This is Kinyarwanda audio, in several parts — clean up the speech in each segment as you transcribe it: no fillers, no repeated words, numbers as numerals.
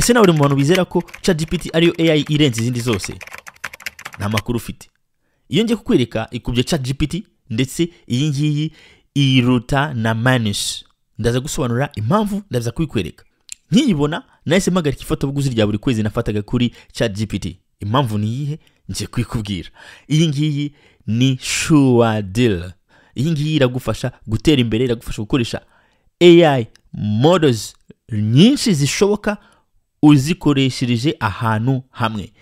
Ese nawe uri mu bantu bizera ko ChatGPT ariyo AI irenze izindi zose? Nta makuru ufite. Iyo ngiye kukwereka ikubye ChatGPT, ndetse iyi ngiyi iruta na Manus. Ndaza gusobanura impamvu, ndaza kubikwereka. Nkiyibona nahise mpagarika ifatabuguzi rya buri kwezi nafataga kuri ChatGPT. Impamvu ni iyihe? Ngiye kubikubwira. Iyi ngiyi ni sure deal. Iyi ngiyi iragufasha gutera imbere, iragufasha gukoresha AI models nyinshi zishoboka uzikoreshereje ahantu hamwe.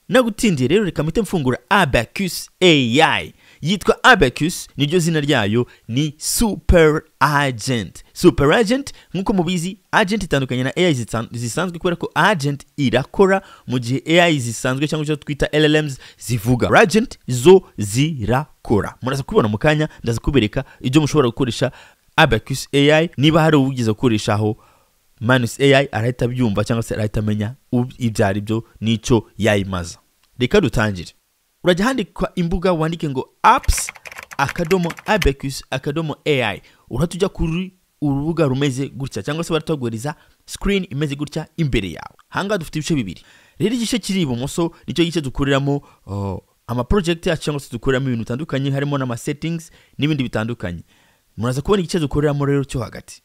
Nagutindiye rero, reka mpite mfungura Abacus AI. Yitwa Abacus, niryo zina ryayo, ni super agent. Super agent, nk'uko mubizi, agent itandukanye na AI zisanzwe kubera ko agent irakora mu gihe AI zisanzwe cyangwa icyo twita LLMs zivuga. Agent zo zirakora. Muraza kubibona mu kanya, ndaza kubereka ibyo mushobora gukoresha Abacus AI. Niba hari uwigeze gukoreshaho Manus AI, arahita abyumva cyangwa se arahita amenya ibyo ari byo n'icyo yayimaza. Reka dutangire. Urajya handikwa imbuga, wandike ngo apps.abacus.ai. Urahita ujya kuri urubuga rumeze gutya, cyangwa se barataguhereza screen imeze gutya imbere yawe. Ahangaha dufite ibice bibiri. Rero igice kiri ibumoso nicyo gice dukoreramo ama project yacu, cyangwa se dukoreramo ibintu bitandukanye, harimo n'ama settings n'ibindi bitandukanye. Muraza kubona igice dukoreramo rero cyo hagati.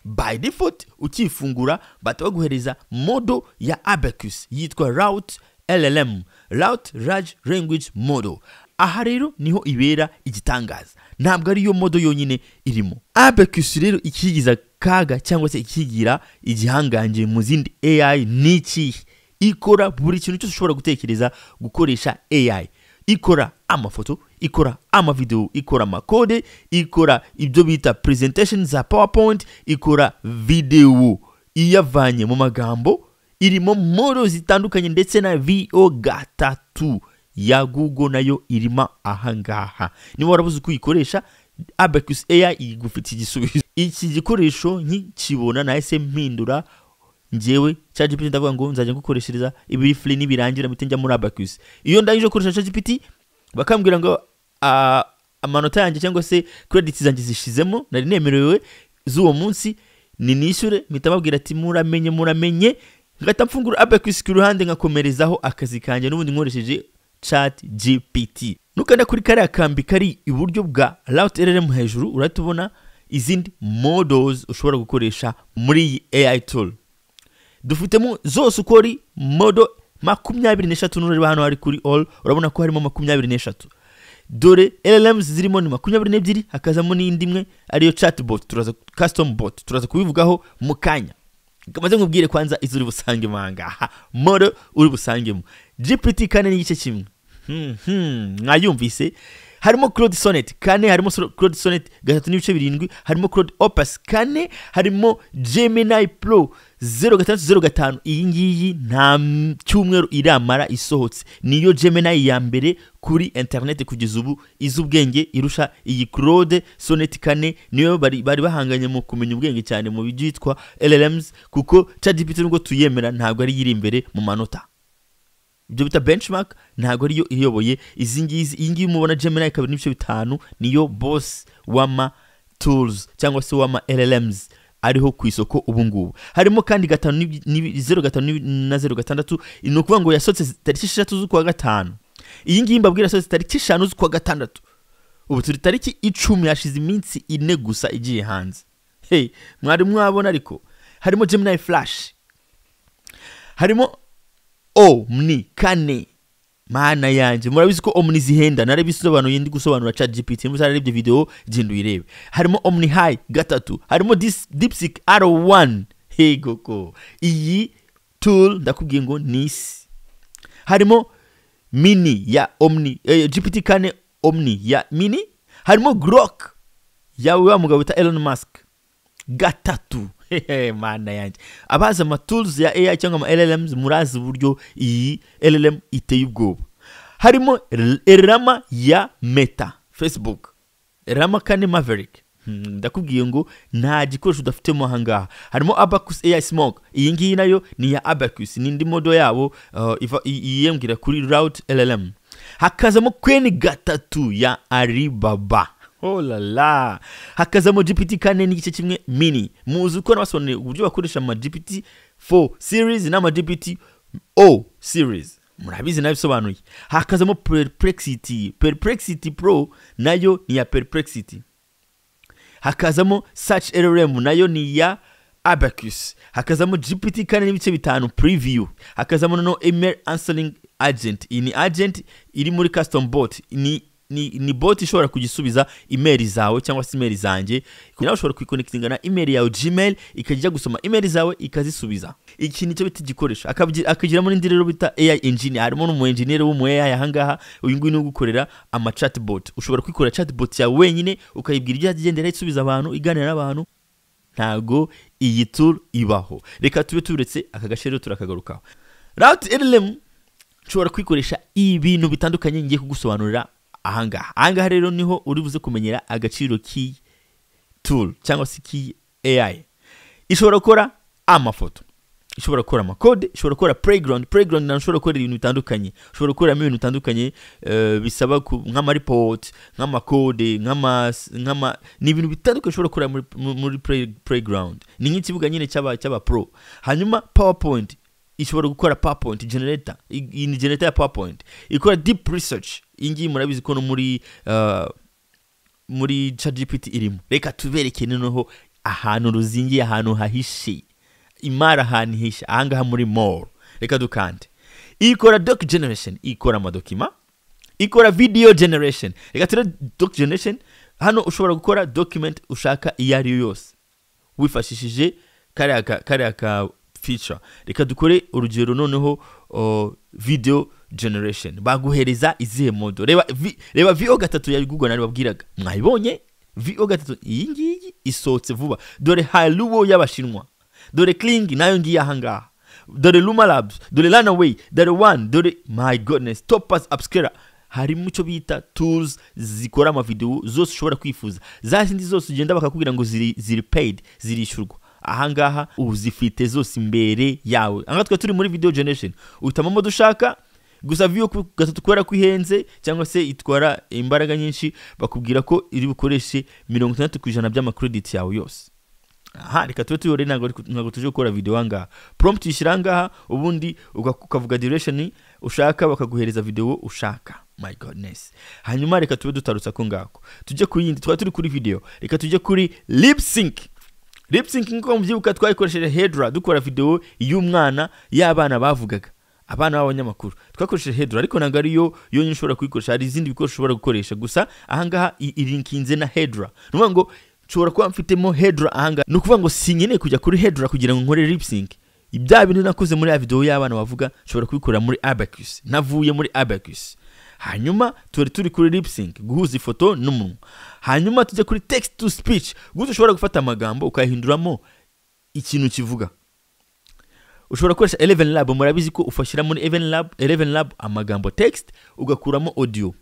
By default ukifungura bahita baguhereza model ya Abacus yitwa Route LLM, Route Large Language Model. Aha rero niho ibera igitangaza. Ntabwo ariyo model yonyine irimo. Abacus rero ikigiza kaga cyangwa se ikigira igihangange mu zindi AI ni ikihe? Ikora buri kintu cyose ushobora gutekereza gukoresha AI. Ikora amafoto, ikora amavideo, ikora amakode, ikora ibyo bita presentation za PowerPoint, ikora video iyavanye mu magambo, irimo model zitandukanye, ndetse na Veo 3 ya Google nayo irimo ahangaha. Niba warabuze uko uyikoresha, Abacus AI igufitiye igisubizo. Iki gikoresho nkikibona nahise mpindura njyewe ChatGPT, ndavuga ngo nzajya ngukoreshereza ibiri free, nibirangira mpite njya muri Abacus. Iyo ndangije gukoresha ChatGPT bakambwira ngo amanota yanjye cyangwa se credits zanjye zishizemo nari nemerewe z'uwo munsi, ni nishyure, mpita babwira ati muramenye, muramenye, ngahita mfungura Abacus ku ruhande nkakomerezaho akazi kanjye n'ubundi nkoresheje ChatGPT. Nukanda kuri kariya kambi kari iburyo bwa Route LLM hejuru, urahita ubona izindi models ushobora gukoresha muri iyi AI tool. Dufitemo zose uko ari model 23. Nureba hano hari kuri all, urabona ko harimo 23. Dore LLMs zirimo ni 22, hakazamo n'indi imwe ariyo chatbot, turaza custom bot, turaza kubivugaho mu kanya. Maze nkubwire kwanza izo uri busangemo ahangaha. Model uri busangemo: GPT 4.1, mwayumvise. Harimo Claude Sonnet 4, harimo Claude Sonnet 3.7, harimo Claude Opus 4, harimo Gemini Pro 0605. Iyi ngiyi nta cyumweru iramara isohotse, niyo Gemini ya mbere kuri internet kugeza ubu izi ubwenge irusha iyi Claude Sonnet 4. Niyo bari bahanganye mu kumenya ubwenge cyane mu byitwa LLMs, kuko ChatGPT nubwo tuyemera ntabwo ari iri imbere mu manota, ibyo bita benchmark, ntabwo ariyo iyoboye izi ngizi. Iyi ngiyi mubona, Gemini 2.5, niyo boss w'ama tools cyangwa se w'ama LLMs ariho ku isoko ubu ngubu. Harimo kandi gatanu 0.5 na 0.6. Ni ukuvuga ngo yasohotse tariki 6 z'ukwa gatanu. Iyi ngiyi mbabwira yasohotse tariki 5 z'ukwa gatandatu, ubu turi tariki 10, hashize iminsi 4 gusa igiye hanze. Hey, mwari mwabona? Ariko harimo Gemini Flash, harimo Omni 4. Mana yanjye, murabizi ko Omni zihenda, narabisobanuye ndi gusobanura ChatGPT. Niba utararebye video, genda uyirebe. Harimo Omni High 3, harimo DeepSeek R1. Hey goko, iyi tool ndakubwiye ngo ni isi. Harimo mini ya Omni, GPT 4 Omni ya mini, harimo Grok ya wa mugabo bita Elon Musk 3. Hehe, mana yanjye, abazi ama tools ya AI cyangwa ama LLMs murazi uburyo iyi LLM iteye ubwoba. Harimo Llama ya Meta, Facebook, Llama 4 Maverick. Ndakubwiye ngo nta gikoresho udafitemo ahangaha. Harimo Abacus AI Smoke. Iyi ngiyi nayo ni iya Abacus, ni indi model yabo yiyongera kuri Route LLM. Hakazamo Qwen 3 ya Alibaba. Oh la la. Hakazamo GPT 4.1 mini. Muzi uko nabasobanuriye uburyo bakoresha ama GPT 4 series n'ama GPT O series, murabizi nabisobanuye. Hakazamo Perplexity, Perplexity Pro nayo ni ya Perplexity. Hakazamo Search LLM, nayo ni ya Abacus. Hakazamo GPT 4.5 preview. Hakazamo noneho email answering agent. Iyi ni agent iri muri custom bot, ni bot ishobora kugisubiza email zawe cyangwa se email zanjye. Nawe ushobora kuyiconnectinga na email yawe Gmail, ikajya gusoma email zawe ikazisubiza. Iki nicyo bita igikoresho. Akagiramo n'indi rero bita AI engineer. Harimo n'umu engineer w'umu AI ahangaha. Uyu nguyu ni ugukorera ama chatbot. Ushobora kwikorera chatbot yawe wenyine, ukayibwira ibyo agendera, isubiza abantu, iganira n'abantu. Ntago iyi tool ibaho. Reka tube turetse aka gace rero, turakagarukaho. Route LLM nshobora kwikoresha ibintu bitandukanye ngiye kugusobanurira ahangaha. Ahangaha rero niho uri buze kumenyera agaciro k'iyi tool cyangwa se k'iyi AI. Ishobora gukora amafoto, ishobora gukora amakode, ishobora gukora playground. Playground nayo ushobora gukora ibintu bitandukanye, ushobora gukoreramo ibintu bitandukanye bisaba nk'amareport, nk'amakode, nk'ama ni ibintu bitandukanye ushobora gukora muri playground. Ni nk'ikibuga nyine cy'aba pro. Hanyuma PowerPoint, ishobora gukora PowerPoint generator. Iyi ni generator ya PowerPoint. Ikora deep research. Iyi ngiyi murabizi ko no muri ChatGPT irimo. Reka tubereke noneho ahantu ruzingiye, ahantu hahishe imari, ahantu ihishe ahangaha muri more. Reka dukande. Ikora doc generation, ikora amadokima, ikora video generation. Reka ture doc generation. Hano ushobora gukora document ushaka iyo ari yo yose wifashishije kariya ka feature. Reka dukore urugero noneho, video generation. Baguhereza izihe model? Reba Veo 3 ya Google nari babwiraga, mwayibonye. Veo 3 iyi ngiyi isohotse vuba. Dore Hailuo y'Abashinwa, dore Kling nayo ngiyi ahangaha, dore Luma Labs, dore Runway, dore Wan, dore, my goodness, Topaz Upscaler. Harimo icyo bita tools zikora amavideo zose ushobora kwifuza. Za zindi zose ugenda bakakubwira ngo ziri paid, zirishyurwa, ahangaha uzifite zose imbere yawe. Ahangaha twari turi muri video generation, uhitamo model ushaka. Gusa Veo 3 kubera ko ihenze cyangwa se itwara imbaraga nyinshi, bakubwira ko iri bukoreshe 60% by'amacredit yawe yose. Aha reka tube tuyore, ntabwo tuje gukora video ahangaha. Prompt uyishyira ahangaha, ubundi ukavuga duration ushaka, bakaguhereza video ushaka. My goodness. Hanyuma reka tube dutarutsa ko ngako, tujye ku yindi. Twari turi kuri video, reka tujye kuri lip sync. Lip sync, nk'uko mubyibuka, twayikoresheje Hedra dukora video y'umwana, y'abana bavugaga, abana b'abanyamakuru. Twakoresheje Hedra, ariko ntabwo ariyo yonyine ushobora kuyikoresha, hari izindi bikoresho ushobora gukoresha. Gusa ahangaha irinkinze na Hedra. Ni ukuvuga ngo nshobora kuba mfitemo Hedra ahangaha, ni ukuvuga ngo sinkeneye kujya kuri Hedra kugira ngo nkore lip sync. Bya bintu nakoze muri ya video y'abana bavuga, nshobora kubikora muri Abacus navuye muri Abacus. Hanyuma turi kuri lip sync, guhuza ifoto n'umunwa. Hanyuma tujye kuri text to speech. Gute ushobora gufata amagambo ukayahinduramo ikintu kivuga? Ushobora gukoresha 11 Lab. Murabizi ko ufashyira muri 11 Lab amagambo, text, ugakuramo audio.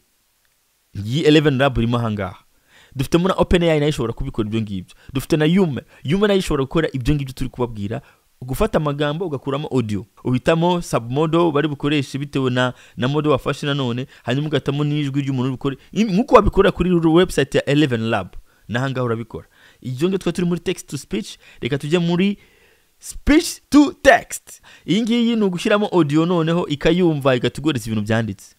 Ngiyi 11 Lab irimo ahangaha. Dufitemo na OpenAI, nayo ishobora kubikora ibyo ngibyo. Dufite na Yume. Yume nayo ishobora gukora ibyo ngibyo turi kubabwira, gufata amagambo ugakuramo audio. Uhitamo submodel bari bukoreshe bitewe na model wafashe nanone, hanyuma ugahitamo n'ijwi ry'umuntu uri bukore, nk'uko wabikora kuri website ya 11 Lab, n'ahangaha urabikora. Ibyo ngibyo twari turi muri text to speech. Reka tujye muri speech to text. Iyi ngiyi ni ugushyiramo audio noneho ikayumva, ikatuguhereza ibintu byanditse.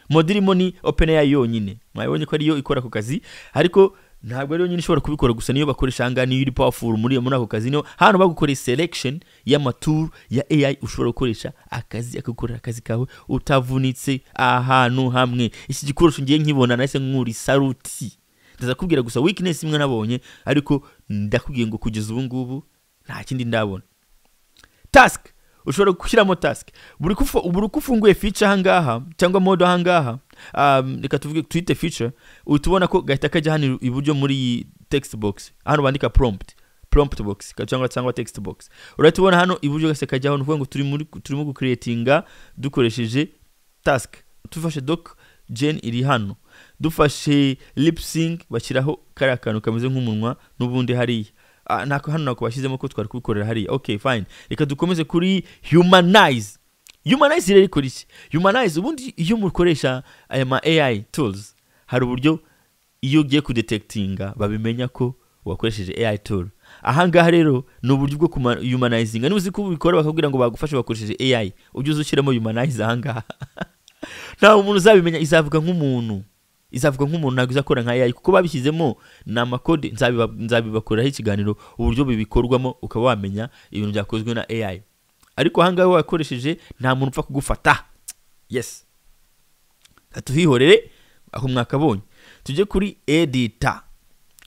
Model irimo ni OpenAI yonyine. Mwabonye ko ariyo ikora ako kazi, ariko ntabwo ariyo nyine ishobora kubikora gusa, niyo bakoresha ahangaha, niyo iri powerful muri ako kazi. Niyo hano bagukoreye selection y'amatool ya AI ushobora gukoresha akazi, akagukorera akazi kawe utavunitse, ahantu hamwe. Iki gikoresho ngiye nkibona nahise nkuri saruti. Ndaza kubwira gusa weakness imwe nabonye, ariko ndakubwiye ngo kugeza ubu ngubu nta kindi ndabona. Task, ushobora gushyiramo task buri uko ufunguye feature ahangaha cyangwa mode ahangaha. Reka tuvuge twite feature, uhita ubona ko gahita kajya hano iburyo muri iyi text box, hano bandika prompt box cyangwa text box. Urahita ubona hano iburyo gahise kajyaho. Ni ukuvuga ngo turimo gucreatinga dukoresheje task. Tufashe doc gen iri hano, dufashe lip sync, bashyiraho kariya kantu kameze nk'umunwa n'ubundi hariya. Nako hano nako bashyizemo ko twari kubikorera hariya. Okay, fine. Reka dukomeze kuri humanize. Humanize rero ikora iki? Humanize, ubundi iyo mukoresha aya ma AI tools, hari uburyo iyo ugiye kudetectinga babimenya ko wakoresheje AI tool. Ahangaha rero ni uburyo bwo humanizinga. Niba uzi ko ubikora bakakubwira ngo bagufashe bakoresheje AI, ujye uza ushyiramo humanize ahangaha. Nta umuntu uzabimenya, izavuga nk'umuntu. Izavuga nk'umuntu, ntabwo izakora nka AI kuko babishyizemo ni amakode. Nzabibakoreraho ikiganiro uburyo bibikorwamo, ukaba wamenya ibintu byakozwe na AI. Ariko ahangaha wakoresheje nta muntu upfa kugufata. Yes, tuhihorere aho mwakabonye. Tujye kuri editor.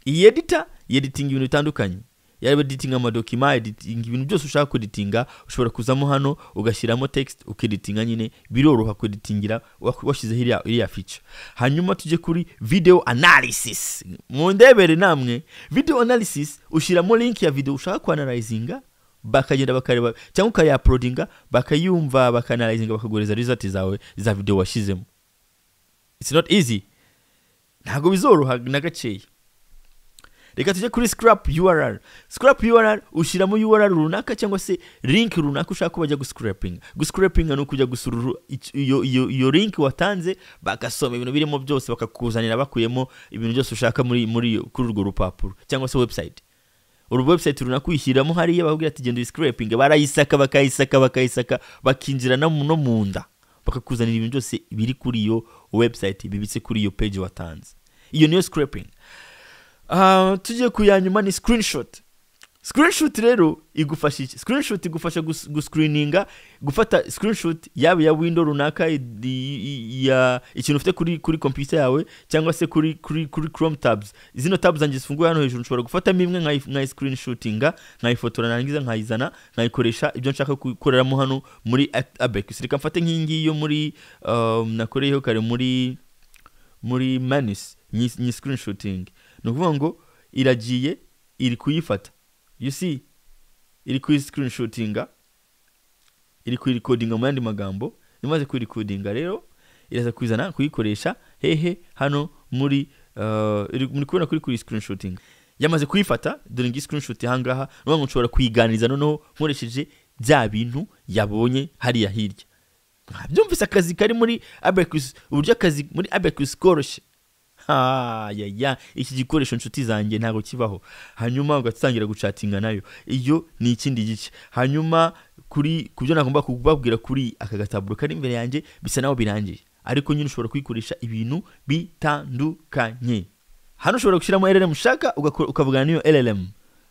Iyi editor yeditinga ibintu bitandukanye, yaba editinga amadokima, editinga ibintu byose ushaka kueditinga. Ushobora kuzamo hano ugashyiramo text ukeditinga, nyine biroroha kueditingira washyizeho iriya feature. Hanyuma tujye kuri video analysis. Mundebere namwe, video analysis ushyiramo link ya video ushaka kuanalyzinga, bakagenda bakareba, cyangwa ukayauploadinga bakayumva, bakanalizinga, bakaguhereza result zawe za video washyizemo. It's not easy, ntabwo bizoroha na gakeya. Reka tujye kuri scrap URL. Scrap URL ushyiramo URL runaka cyangwa se link runaka ushaka ko bajya guscrapinga. Guscrapinga ni ukujya gusura iyo link watanze, bagasoma ibintu birimo byose, bakakuzanira bakuyemo ibintu byose ushaka muri kuri urwo rupapuro cyangwa se website. Uru website runaka uyishyiramo hariya, bakubwira ati genda uyiscrapinge, barayisaka bakayisaka bakayisaka, bakinjira no mu nda, bakakuzanira ibintu byose biri kuri iyo website, bibitse kuri iyo page watanze. Iyo niyo scraping. Tugiye ku ya nyuma ni screenshot. Screenshot rero igufasha iki? Screenshot igufasha guscreeninga, gufata screenshot yaba ya window runaka ya ikintu ufite kuri computer yawe, cyangwa se kuri Chrome tabs. Zino tabs zanjye zifunguye hano hejuru, nshobora gufatamo imwe nkayi screenshotinga, nkayifotora, narangiza nkayizana nkayikoresha ibyo nshaka gukoreramo hano muri Abacus. Reka mfate nk'iyi ngiyi yo muri nakoreyeho kare muri Manus, ni screenshooting. Ni ukuvuga ngo iragiye iri kuyifata, you see, iri kuyi screenshotinga, iri kuyirecordinga mu yandi magambo. Imaze kuyirecordinga rero iraza kuyizana kuyikoresha hehe hano muri muri kubona kuri screenshoting. Yamaze kuyifata, dore ngi screenshot ahangaha. Nuvuga ngo nshobora kuyiganiriza noneho nkoresheje bya bintu yabonye hariya hirya. Byumvise akazi kari muri Abacus, uburyo akazi muri Abacus koroshye. Ya iki gikoresho nshuti zanjye ntago kibaho. Hanyuma ugatangira guchatinga nayo, iyo ni ikindi gice. Hanyuma kuri kubyo nagomba kubabwira kuri aka gataburo kari imbere yanjye bisa naho birangiye, ariko nyine ushobora kuyikoresha ibintu bitandukanye. Hano ushobora gushyiramo LLM ushaka ukavugana n'iyo LLM.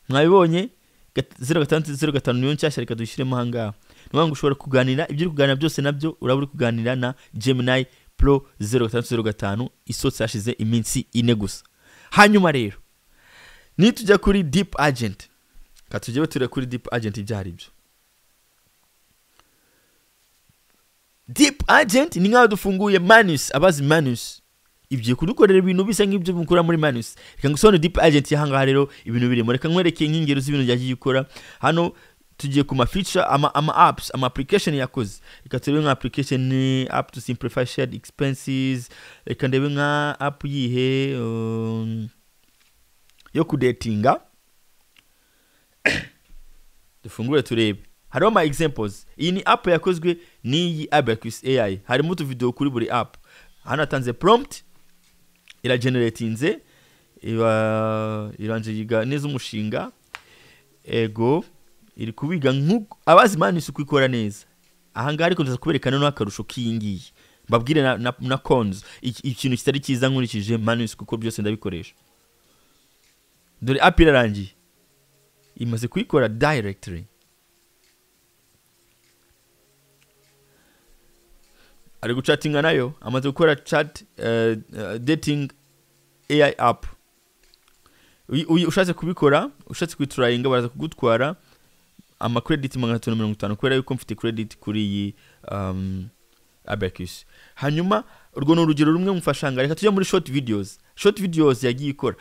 Mwabibonye 0605 niyo nshyashya, reka dushyiremo ahangaha. Ni ngo ushobora kuganira ibyo uri kuganira byose nabyo uraba uri kuganira na Gemini Pro 0605 isotse hashize iminsi 4 gusa. Hanyuma rero nitujya kuri Deep Agent, katujye ture kuri Deep Agent ibyo ari byo. Deep Agent ni nkaho dufunguye Manus, abazi Manus ibyo kudukorera ibintu bisa nk'ibyo mukora muri Manus. Reka ngusone Deep Agent yahangaha rero ibintu birimo. Reka nkwereke nk'ingero z'ibintu byagiye ikora. Hano tugiye ku ma feature, ama apps, ama application yakoze. Reka turebe nka application ni app to simplify shared expenses. Reka ndebe nka app yihe yo kudatinga. Dufungure turebe. Hariho ama examples. Iyi ni app yakozwe n'iyi Abacus AI. Harimo utu video kuri buri app. Hano atanze prompt, irageneratinze, iranje yiga neza umushinga. Ego iri kubiga nkuko abazi Manus kwikora neza. Ahangaha ariko ndaza kuberekana no akarusho k'iyingiyi, mbabwire na cons, ikintu kitari cyiza nkurikije Manus kuko byose ndabikoresha. Dore app irarangiye, imaze kuyikora directly. Ari guchatinga nayo, amaze gukora chat dating AI app. Ushatse kubikora, ushatse kuyitrayinga baraza kugutwara ama credit 350 kubera yuko mfite credit kuri iyi Abacus. Hanyuma urwo ni urugero rumwe mufashanga. Reka tujye muri short videos. Short videos yagiye ikora.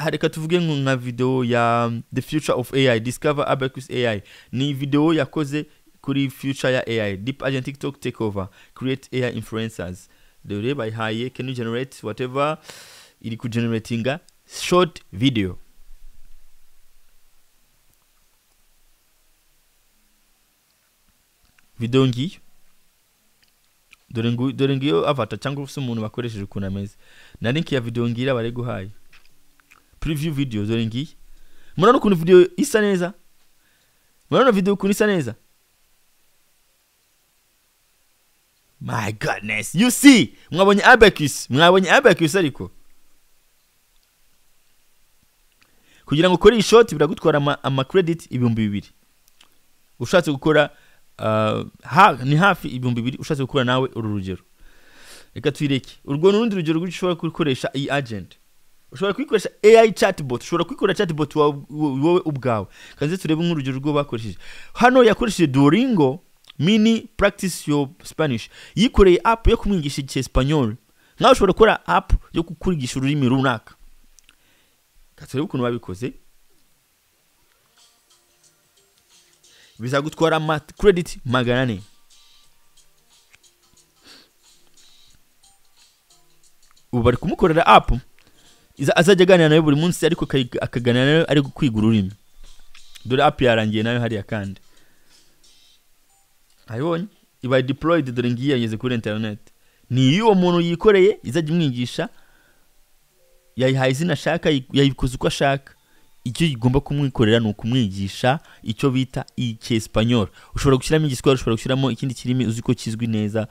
Reka tuvuge nka video ya The Future of AI, Discover Abacus AI. Ni video yakoze kuri future ya AI, Deep Agent TikTok Takeover, Create AI Influencers. Dore bayihaye can you generate whatever, iri ku generatinga short video. Video ngiyo. Dore ngiyo avatar cyangwa ufise umuntu bakoresheje ukuntu ameze. Na link ya video ngira bare guhaye. Preview video dore ngiye. Murabona ukuntu video isa neza? Murabona video ukuntu isa neza? My goodness, you see, mwabonye Abacus, mwabonye Abacus. Ariko kugira ngo ukore iyi shot biragutwara ama credit 2000. Ushatse gukora ni hafi 2000 ushatse gukora nawe uru rugero. Reka tuyireke. Urwo n'urundi rugero ushobora gukoresha iyi agent. Ushobora kuyikoresha AI chatbot, ushobora kuyikora chatbot wowe ubwawe. Kanze turebe nk'urugero rwo bakoresheje. Hano yakoresheje Duolingo mini practice your Spanish. Yikoreye app yo kumwigisha Icyespagnol. Nawe ushobora gukora app yo kukwigisha ururimi runaka. Katurebe ukuntu babikoze. Bizagutwara ama credit 400. Ubu bari kumukorera app azajya aganira nayo buri munsi, ariko akaganira nayo ari kwiga ururimi. Dore app yarangiye nayo hariya kandi. Ayibonye ibaye deployed, dore ngiye yageze kuri internet. Ni uwo muntu yikoreye izajya imwigisha, yayihaye izina ashaka, yayikoze uko ashaka. Icyo igomba kumwikorera ni ukumwigisha icyo bita Icyespagnol. Ushobora gushyiramo igiswahili, ushobora gushyiramo ikindi kirimi uzi ko kizwi neza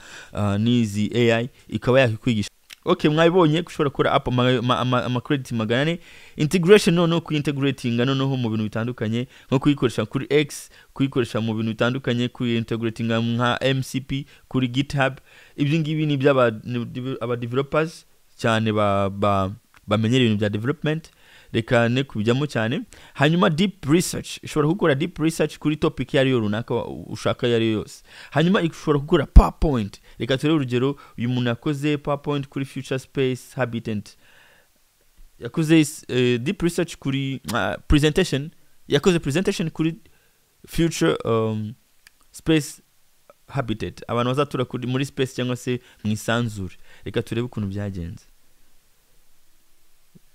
n'izi AI ikaba yakikwigisha. Okay, mwabibonye ko ushobora gukora app ama credit 400. Integration noneho kuyintegratinga noneho mu bintu bitandukanye, nko kuyikoresha kuri X, kuyikoresha mu bintu bitandukanye, kuyintegratinga nka MCP kuri GitHub. Ibyo ngibi ni iby'aba developers cyane bamenyera ibintu bya development. Reka ne kubijyamo cyane. Hanyuma deep research, ushobora gukora deep research kuri topic yari yo runaka ushaka yari yose. Hanyuma ushobora gukora PowerPoint. Reka turebe urugero uyu muntu yakoze PowerPoint kuri future space habitat. Yakoze deep research kuri presentation, yakoze presentation kuri future space habitat, abantu bazatura kuri muri space cyangwa se mu isanzure. Reka turebe ukuntu byagenze.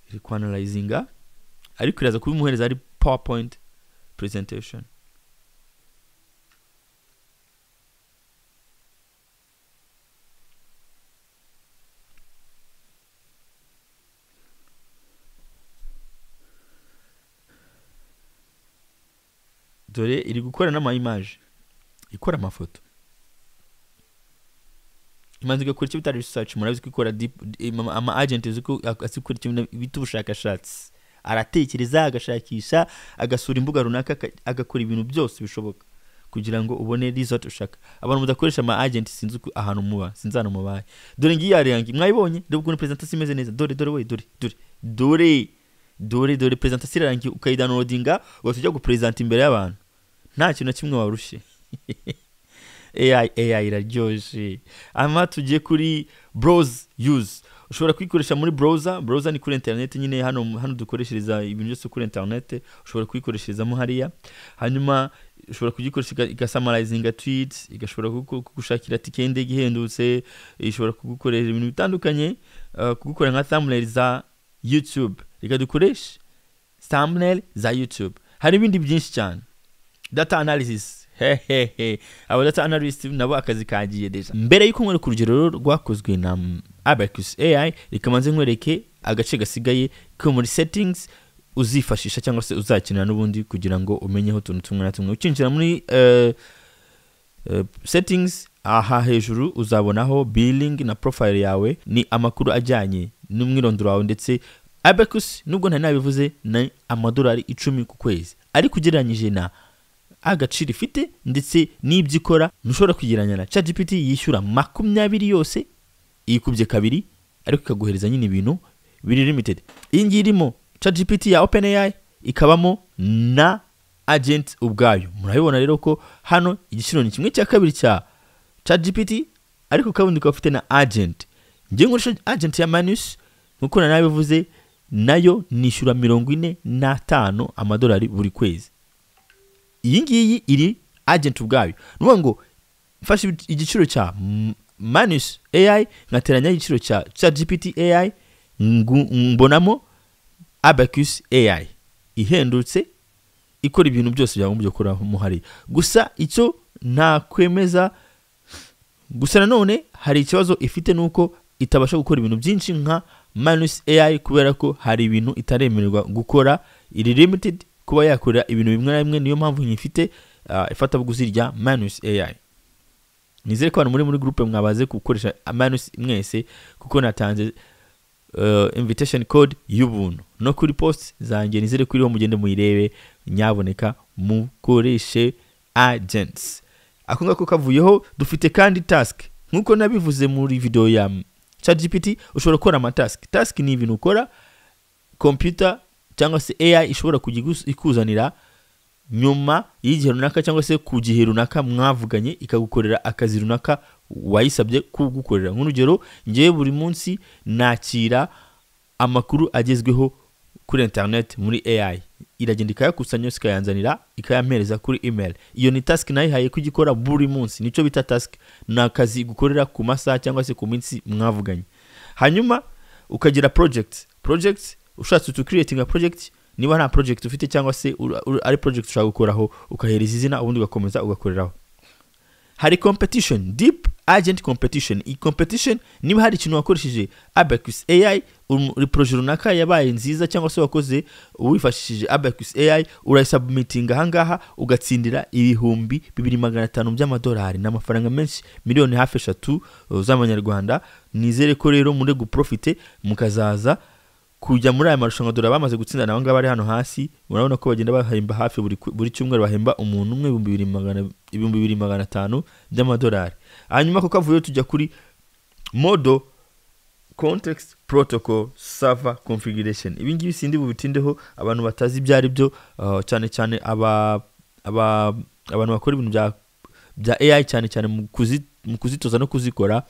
Iri kwanalyzinga, ariko iraza kubimuhereza ari PowerPoint presentation. Dore iri gukora n'ama image, ikora amafoto. Imanzi gakora icyo bita research. Murabizi ko ikora deep, ama agent uzi ko asikora icyo bita ubushakashatsi. Aratekereza, agashakisha, agasura imbuga runaka, agakora ibintu byose bishoboka kugira ngo ubone result ushaka. Abantu mudakoresha ama agent sinzi uko ahantu muba, sinzi ahantu mubaye. Dore ngiyi yarangiye, mwayibonye? Dore ukuntu presentation imeze neza. Dore dore we, dore dore dore dore dore presentation irarangiye, ukayidownloadinga ugahita ujya gupresenta imbere y'abantu. Nta kintu na kimwe warushye. AI iraryoshye. Ama tugiye kuri browse use. Ushobora kuyikoresha muri browser. Browser ni kuri internet nyine, hano dukoreshereza ibintu byose kuri internet, ushobora kuyikoresherezamo hariya. Hanyuma ushobora kuyikoresha igasamarizinga tweets, igashobora kugushakira tike y'indege ihendutse, ishobora kugukorera ibintu bitandukanye, kugukora nka thumbnail za YouTube. Reka dukoreshe thumbnail za YouTube. Hari ibindi byinshi cyane. Data analysis. Hehehe, aba data analyst nabo akazi kagiye deja. Mbere yuko nkwereka urugero rwakozwe na Abacus AI, reka manze nkwereke agace gasigaye ko muri settings uzifashisha cyangwa se uzakenera n'ubundi kugira ngo umenyeho utuntu tumwe na tumwe. Ukinjira muri settings, aha hejuru uzabonaho billing na profile yawe, ni amakuru ajyanye n'umwirondoro wawe. Ndetse Abacus nubwo ntari nabivuze ni amadolari 10 ku kwezi, ariko ugereranyije na agaciro ifite ndetse n'ibyo ikora, ntushobora kugereranya na ChatGPT yishyura 20 yose, ikubye kabiri, ariko ikaguhereza nyine ibintu biri limited. Iyi ngiyi irimo ChatGPT ya OpenAI, ikabamo na agent ubwayo. Murabibona rero ko hano igiciro ni 1/2 cya ChatGPT, ariko kabundi ukaba ufite na agent. Ngiye nkoresha agent ya Manus, nkuko nabivuze, nayo nishyura 45 amadolari buri kwezi. Iyi ngiyi iri agent ubwayo. Nuvuga ngo mfashe igiciro cya Manus AI nkateranya igiciro cya ChatGPT AI, mbonamo Abacus AI ihendutse, ikora ibintu byose byagombye gukora muhari. Gusa icyo nakwemeza, gusa nanone hari ikibazo ifite nuko itabasha gukora ibintu byinshi nka Manus AI, kubera ko hari ibintu itaremererwa gukora, iri limited kuba yakorera ibintu bimwe na bimwe. Niyo mpamvu nyifite ifatabuguzi rya Manus AI. Nizere ko abantu muri groupe mwabaze gukoresha Manus mwese, kuko natanze invitation code y'ubuntu no kuri post zanjye. Nizere ko iriho, mugende muyirebe, nyaboneka mukoreshe agents. Ako ngako kavuyeho, dufite kandi task. Nkuko nabivuze muri video ya ChatGPT, ushobora gukora amatask. Task ni ibintu ukora computer cyangwa se AI ishobora kujya ikuzanira nyuma y'igihe runaka cyangwa se ku gihe runaka mwavuganye, ikagukorera akazi runaka wayisabye kugukorera. Nk'urugero, ngewe buri munsi nakira amakuru agezweho kuri internet muri AI, iragenda ikayakusanya yose, ikayanzanira, ikayampereza kuri email. Iyo ni task nayihaye ko igikora buri munsi. Nicyo bita task, ni akazi gukorera ku masaha cyangwa se ku minsi mwavuganye. Hanyuma ukagira project. Project, ushatse to creating a project, niba nta project ufite cyangwa se ari project ushaka gukoraho, ukahereza izina, ubundi ugakomeza ugakoreraho. Hari competition, deep agent competition. Iyi competition, niba hari ikintu wakoresheje Abacus AI, projet runaka yabaye nziza cyangwa se wakoze wifashishije Abacus AI, urayisubmitinga ahangaha ugatsindira 2500 by'amadolari. Ni amafaranga menshi, miliyoni hafi 3 z'amanyarwanda. Nizere ko rero muri guprofite mukazaza kujya muri aya marushanwa. Dore bamaze gutsinda nabo ngaba bari hano hasi. Murabona ko bagenda bahemba hafi buri cyumweru, bahemba umuntu umwe 2500 by'amadolari. Hanyuma ko kavuyeyo, tujya kuri model context protocol server configuration. Ibi ngibi sindi bubitindeho, abantu batazi ibyo ari byo, cyane cyane abantu bakora ibintu bya AI, cyane cyane mu kuzitoza no kuzikora,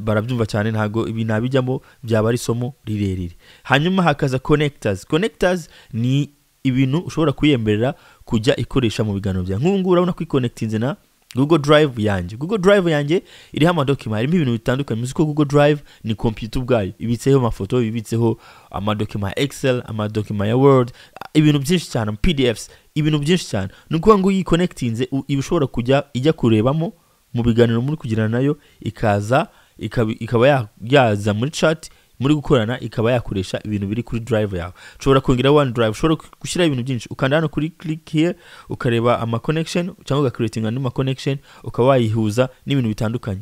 barabyumva cyane. Ntabwo ibi nabijyamo, byaba ari isomo rirerire. Hanyuma hakaza connectors. Connectors ni ibintu ushobora kuyemerera kujya ikoresha mu biganiro byawe. Nk'ubu ngubu urabona ko iconnectinze na Google Drive yanjye. Google Drive yanjye iriho amadocuments, harimo ibintu bitandukanye. Muzi ko Google Drive ni computer ubwayo, ibitseho amafoto, ibitseho amadocuments ya Excel, amadocuments ya Word, ibintu byinshi cyane, PDFs, ibintu byinshi cyane. Ni ukuvuga ngo uyiconnectinze, iba ushobora kujya ijya kurebamo mu biganiro muri kugirana nayo, ikaza ikaba yaza muri chat muri gukorana, ikaba yakoresha ibintu biri kuri drive yawe. Ushobora kongera One Drive, ushobora gushyiraho ibintu byinshi. Ukanda hano kuri click here, ukareba ama connection cyangwa ugacreatinga andi ma connection, ukaba wayihuza n'ibintu bitandukanye.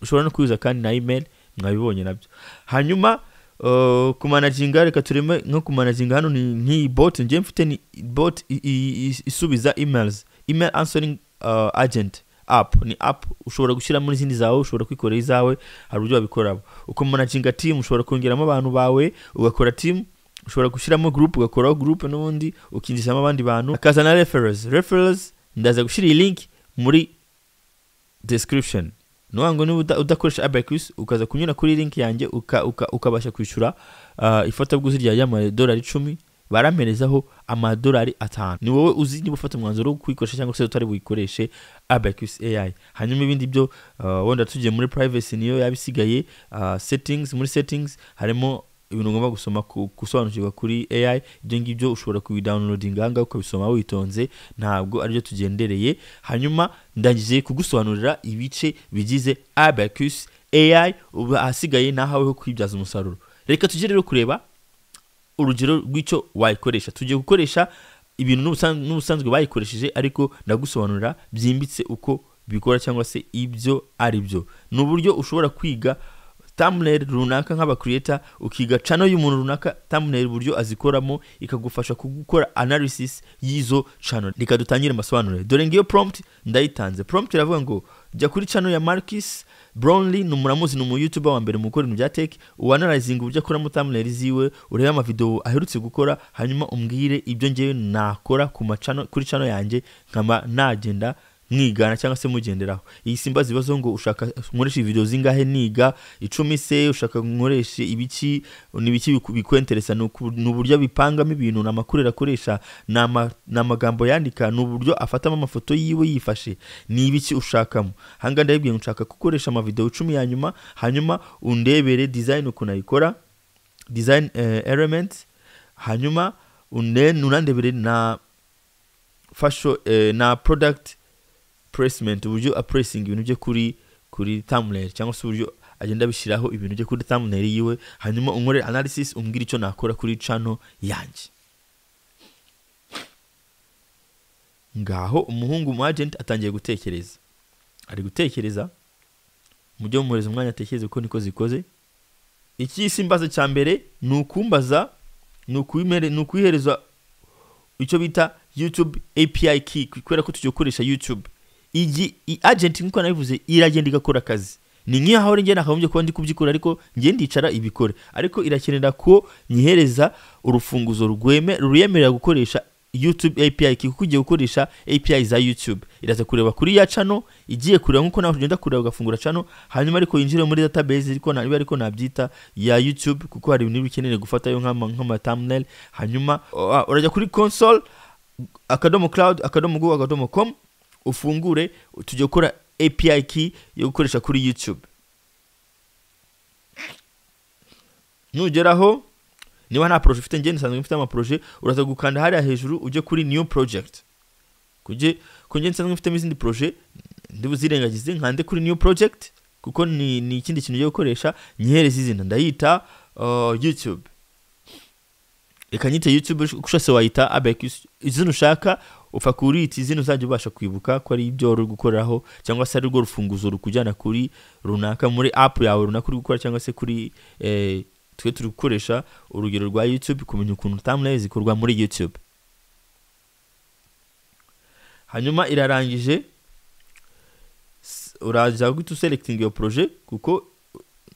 Ushobora no kuyihuza kandi na email, mwabibonye nabyo. Hanyuma kumanaginga, reka tureme nko kumanaginga hano, ni nk'iyi bot njye mfite, ni bot isubiza emails, email answering agent app. Ni app ushobora gushyiramo n'izindi zawe, ushobora kwikorera izawe, hari uburyo wabikoramo. Ukamanaginga team, ushobora kongeramo abantu bawe ugakora team, ushobora gushyiramo group, ugakoraho group n'ubundi ukinjizamo abandi bantu. Hakaza na referrals. Referrals, ndaza gushyira iyi link muri description. Ni ukuvuga ngo niba udakoresha Abacus, ukaza kunyura kuri link yanjye, ukabasha kwishyura ifatabuguzi rya y'amadolari 10, baramperezaho amadolari 5. Ni wowe uzi niba ufata umwanzuro wo kuyikoresha cyangwa se utari buyikoreshe Abacus AI. Hanyuma ibindi byo, wenda tugiye muri privacy, niyo yaba isigaye. Settings, muri settings harimo ibintu ugomba gusoma, gusobanukirwa kuri AI. Ibyo ngibyo ushobora kubidownloadinga ahangaha ukabisoma witonze, ntabwo aribyo tugendereye. Hanyuma ndangije kugusobanurira ibice bigize Abacus AI. Ubu ahasigaye ni ahawe ho kwibyaza umusaruro. Reka tujye rero kureba urugero rw'icyo wayikoresha. Tugiye gukoresha ibintu n'ubusanzwe bayikoresheje, ariko ndagusobanurira byimbitse uko bikora cyangwa se ibyo ari byo. Ni uburyo ushobora kwiga thumbnail runaka nk'aba creator, ukiga channel y'umuntu runaka, thumbnail uburyo azikoramo, ikagufasha gukora analysis y'izo channel. Reka dutangire amasobanuro. Dore ngiyo prompt ndayitanze. Prompt iravuga ngo jya kuri channel ya Marques Brownlee, ni umuramuzi, ni umu YouTuber wa mbere mu gukora ibintu bya tech, uanalyzing uburyo akoramo thumbnail ziwe, urebe amavideo aherutse gukora, hanyuma umbwire ibyo ngewe nakora ku ma channel, kuri channel yanjye, nkaba nagenda mwigana cyangwa se mugenderaho. Iyi simbaza ibibazo ngo ushaka nkoresha video zingahe, niga 10 se, ushaka nkoreshe ibiki, ni ibiki bikwenteresa, ni uburyo bipangamo ibintu, ni amakuru akoresha, ni amagambo yandika, ni uburyo afatamo amafoto yiwe yifashe, ni ibiki ushakamo. Hanga ndabibwiye ngo nshaka gukoresha amavideo 10 ya nyuma, hanyuma undebere design ukuntu ayikora, design element, hanyuma unandebere na fashion, na product placement, uburyo apressing ibintu bye kuri thumbnail, cyangwa se uburyo agenda abishyiraho ibintu bye kuri thumbnail yiwe, hanyuma unkore analysis, umbwire icyo nakora kuri channel yanjye. Ngaho umuhungu mu agent atangiye gutekereza, ari gutekereza, mujye mumuhereza umwanya atekereze ko niko zikoze. Iki simbaza cya mbere ni ukumbaza, ni ukuyihereza icyo bita YouTube API key, kubera ko tugiye gukoresha YouTube. Iyi agent nkuko nabivuze iragenda igakora akazi, ni nk'iyo njye nakagombye kuba ndi kubyikora, ariko njye ndicara ibikore, ariko irakenera ko nyihereza urufunguzo ruyemerera gukoresha YouTube API key, kuko ugiye gukoresha API za YouTube. Iraza kureba kuri ya channel, igiye kureba nkuko nawe ugenda kureba ugafungura channel, hanyuma ariko yinjire muri database, ariko niba ariko nabyita ya YouTube, kuko hari ibintu bikeneye gufatayo nk'ama thumbnail. Hanyuma urajya kuri console .cloud .google.com, ufungure, tujye gukora API key yo gukoresha kuri YouTube. Nugeraho, niba nta projet ufite, njye nsanzwe mfite ama projet, uraza gukanda hariya hejuru ujye kuri new project. Kujye njye nsanzwe mfitemo izindi projet, ndibuzirengagize nkande kuri new project, kuko ni ikindi kintu ugiye gukoresha. Nyihereze izina, ndayita YouTube. Reka nyite YouTube, ushase wayita Abacus, izina ushaka upfa kurita izina uzajya ubasha kwibuka ko ari ibyo uri gukoreraho, cyangwa se ari rwo rufunguzo rukujyana kuri runaka muri app yawe runaka uri gukora, cyangwa se kuri twe turi gukoresha urugero rwa YouTube kumenya ukuntu thumbnail zikorwa muri YouTube. Hanyuma irarangije, uraza guhita uselecting iyo projet kuko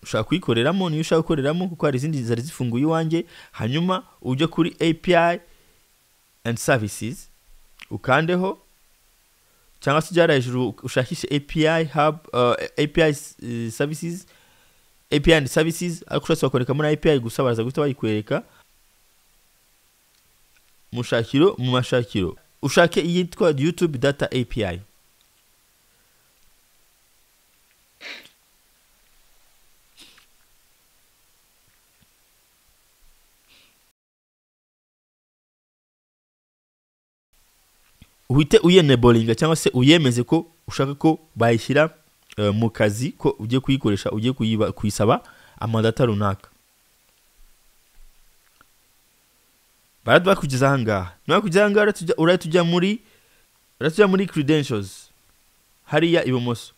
ushaka kuyikoreramo, niyo ushaka gukoreramo, kuko hari izindi zari zifunguye iwanjye. Hanyuma ujye kuri API and services ukandeho, cyangwa se ujya hejuru ushakishe API hub, API services, API and services, ariko ushatse wakoreka muri API gusa baraza guhita bayikwereka. Mushakiro, mu mashakiro ushake iyitwa YouTube Data API. Uhite uyenebolinga cyangwa se uyemeze ko ushaka ko bayishyira mu kazi, ko ugiye kuyikoresha, ugiye kuyisaba amadata runaka. Baradu bakugeza aha ngaha. Nyuma yo kugeza aha ngaha, urahita ujya muri credentials hariya ibumoso,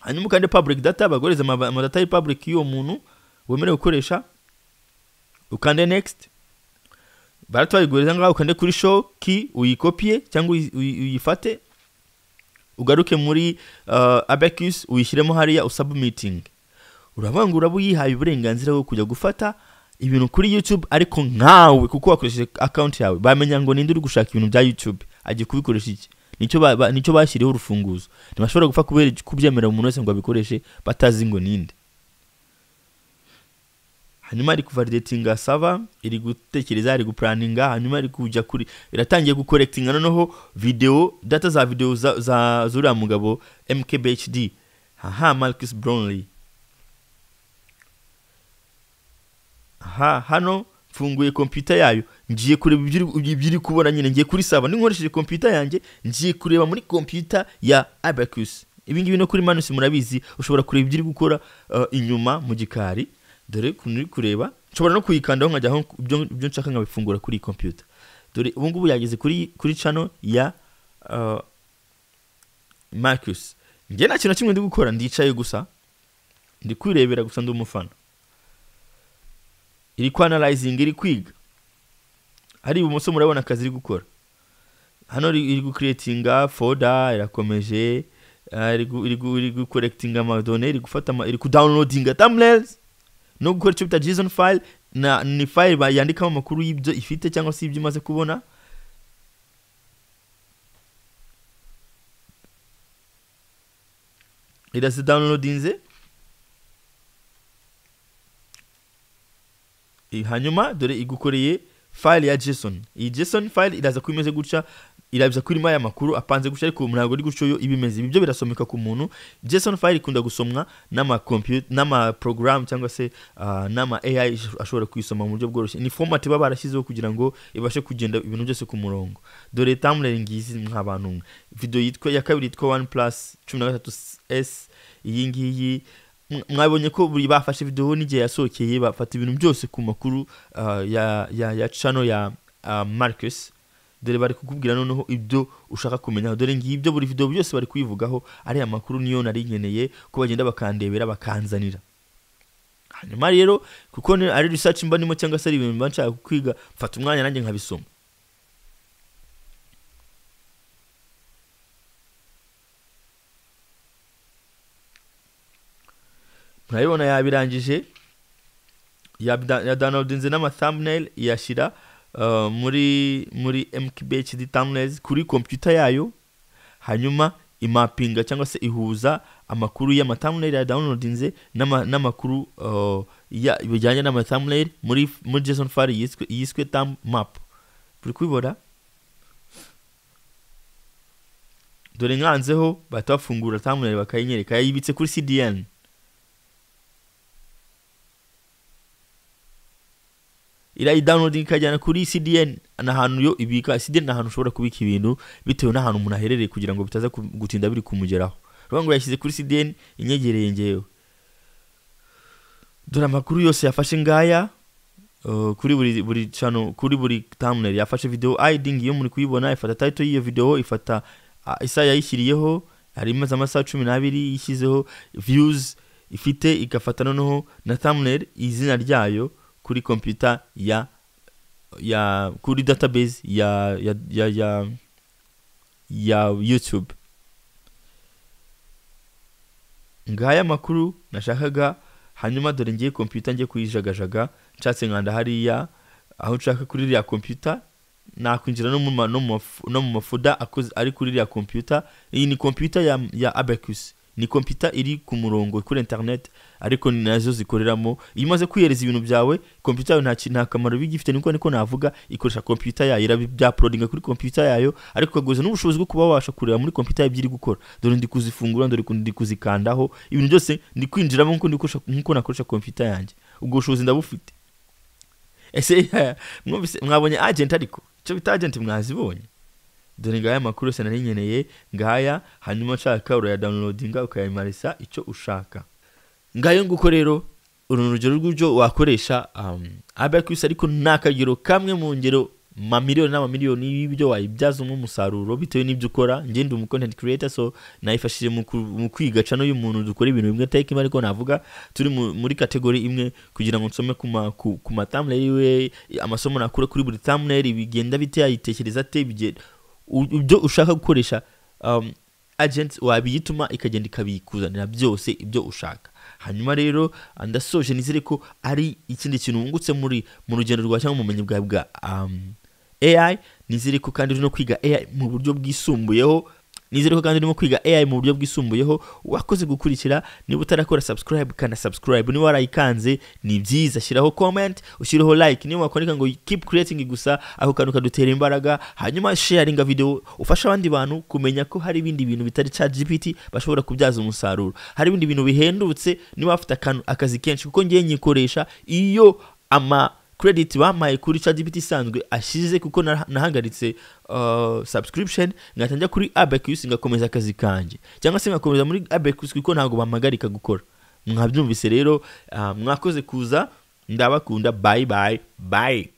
hanyuma ukande public data, bagoreze amadata ya public y'uwo muntu wemerewe gukoresha, ukande next. Baratu bayigoreza ngaho, ukande kuri show key uyikopie cyangwa uyifate, ugaruke muri Abacus uyishyiremo hariya usubmitting. Uravuga ngo uraba uyihaye uburenganzira bwo kujya gufata ibintu kuri YouTube, ariko nkawe kuko wakoresheje account yawe bamenya ngo ninde uri gushaka ibintu bya YouTube agiye kubikoresha iki. Nicyo bashyiriyeho urufunguzo, ntibashobora gupfa kubyemera umuntu wese ngo abikoreshe batazi ngo ninde. Hanyuma ari kuvalidatinga server, iri gutekereza, iri guplaninga, hanyuma ari kujya kuri, iratangiye gucollectinga noneho video data za video za zuriya mugabo MKBHD, aha Marques Brownlee. Aha hano mfunguye computer yayo, ngiye kureba ibyo iri kubona nyine, ngiye kuri server ninkoresheje computer yanjye, ngiye kureba muri computer ya Abacus. Ibi ngibi no kuri Manus murabizi, ushobora kureba ibyo iri gukora inyuma mu gikari. Dore ukuntu uri kureba, nshobora no kuyikandaho nkajya aho ibyo nshaka nkabifungura kuri computer. Dore ubu ngubu yageze kuri channel ya Marcus. Njye nta kintu na kimwe ndi gukora, ndicaye gusa, ndi kwirebera gusa, ndi umufana. Iri ku analyzing, iri kwiga. Hari ibumoso murabona akazi iri gukora. Hano iri gucreatinga folder, irakomeje, iri gucollectinga amadone, iri gufata iri kudownloadinga thumbnails no gukora icyo bita JSON file, na ni file yandikamo amakuru y'ibyo ifite cyangwa se ibyo imaze kubona. Irazi downloadinze. Hanyuma dore igukoreye file ya JSON. Iyi JSON file iraza kuba imeze gutya, iraza kuri aya makuru apanze gutya, ariko ntabwo ari gutyo yo ibimeze. Ibyo birasomeka ku muntu. JSON file ikunda gusomwa n'ama computer, n'ama program cyangwa se n'ama AI ashobora kuyisoma mu buryo bworoshye. Ni format baba barashyizeho kugira ngo ibashe kugenda ibintu byose ku murongo. Dore thumbnail ngizi nk'abantu mwe. Video yitwa ya kabiri yitwa OnePlus 13 S, iyi ngiyi mwabonye ko buri bafashe video n'igihe yasohokeye, bafata ibintu byose ku makuru ya channel ya Marcus. Dore bari kukubwira noneho ibyo ushaka kumenya. Dore ngibyo, buri video byose bari kubivugaho. Ariya makuru niyo nari nkeneye ko bagenda bakandebera bakanzanira. Hanyuma rero kuko ari research mba ndimo cyangwa se ari ibintu mba nshaka kwiga, mfata umwanya nanjye nkabisoma. Murabibona yabirangije, ya downloadinze n'ama thumbnail, iyashyira muri MKBHD thumbnails kuri computer yayo. Hanyuma imapinga cyangwa se ihuza amakuru y'ama thumbnail ya downloadinze n'amakuru bijyanye n'ama thumbnail muri JSON file yiswe thumb map. Uri kubibona? Dore nkanzeho bahita bafungura thumbnail bakayinyereka, yayibitse kuri CDN. Irayi downloading ikajyana kuri CDN, ni ahantu yo ibika. CDN ni ahantu ushobora kubika ibintu bitewe n'ahantu umuntu aherereye kugira ngo bitaza gutinda biri kumugeraho. Urumva ngo yashyize kuri CDN inyegereye ngewe. Dore amakuru yose yafashe ngaya, kuri buri channel, kuri buri thumbnail yafashe video ID ngiyo muri kuyibona, ifata title y'iyo video, ifata isaha yayishyiriyeho, hari imaze amasaha 12 yishyizeho, views ifite, igafata noneho na thumbnail izina ryayo kuri computer ya kuri database ya YouTube. Ngaya makuru nashakaga. Hanyuma dore ngiye computer ngiye kuyijagajaga, nshatse nkanda hariya aho nshaka kuri iriya computer, nakwinjira no mu mafoda ari kuri iriya computer. Iyi ni computer ya Abacus, ni computer iri ku murongo kuri internet, ariko ni nazo zikoreramo. Iyo umaze kwiyereza ibintu byawe, computer yawe nta kamaro bigifite, niko navuga, ikoresha computer yayo, irabyauploadinga kuri computer yayo, ariko ukaguza n'ubushobozi bwo kuba wabasha kureba muri computer yayo ibyo iri gukora. Dore ndi kuzifungura, dore ndi kuzikandaho, ibintu byose ndi kwinjiramo nkuko nakoresha computer yanjye. Ubwo bushobozi ndabufite. Ese mwabonye agent? Ariko icyo bita agent mwazibonye? Dore ngaya makuru yose nari nkeneye ngaya. Hanyuma nshaka urayadownloadinga ukayamarisa icyo ushaka. Ngayo nguko rero, uru rugero rw'ibyo wakoresha Abacus, ariko ni akagero kamwe mu ngero mamiliyoni n'amamiliyoni y'ibyo wayibyaza umusaruro bitewe n'ibyo ukora. Njye ndi umu content creator, so nayifashije mu kwiga channel y'umuntu dukora ibintu bimwe take, ariko navuga turi muri category imwe, kugira ngo nsome ku ma thumbnail yiwe, amasomo nakura kuri buri thumbnail bigenda bite, yayitekereza ate, ibyo ushaka gukoresha agent wabiyituma ikagenda ikabikuzanira byose ibyo ushaka. Hanyuma rero ndasoje, nizere ko ari ikindi kintu wungutse mu rugendo rwa cyangwa mu bumenyi bwawe bwa AI. Nizere ko kandi uri no kwiga AI mu buryo bwisumbuyeho. Nizere ko kandi urimo kwiga AI mu buryo bwisumbuyeho. Wakoze gukurikira. Niba utarakora subscribe, kana subscribe. Niba warayikanze ni byiza, shyiraho comment, ushyiraho like. Niba wakwandika ngo keep creating gusa, ako kantu kadutera imbaraga. Hanyuma sharinga video, ufasha abandi bantu kumenya ko hari ibindi bintu bitari ChatGPT bashobora kubyaza umusaruro, hari ibindi bintu bihendutse. Niba afite akazi kenshi, kuko ngiye nyikoresha iyo ama credit bampaye kuri ChatGPT isanzwe ashize, kuko nahagaritse subscription, ngatangira kuri Abacus ngakomeza akazi kanjye, cyangwa se ngakomeza muri Abacus kuko ntabwo bampagarika gukora. Mwabyumvise rero, mwakoze kuza, ndabakunda, bye bye bye.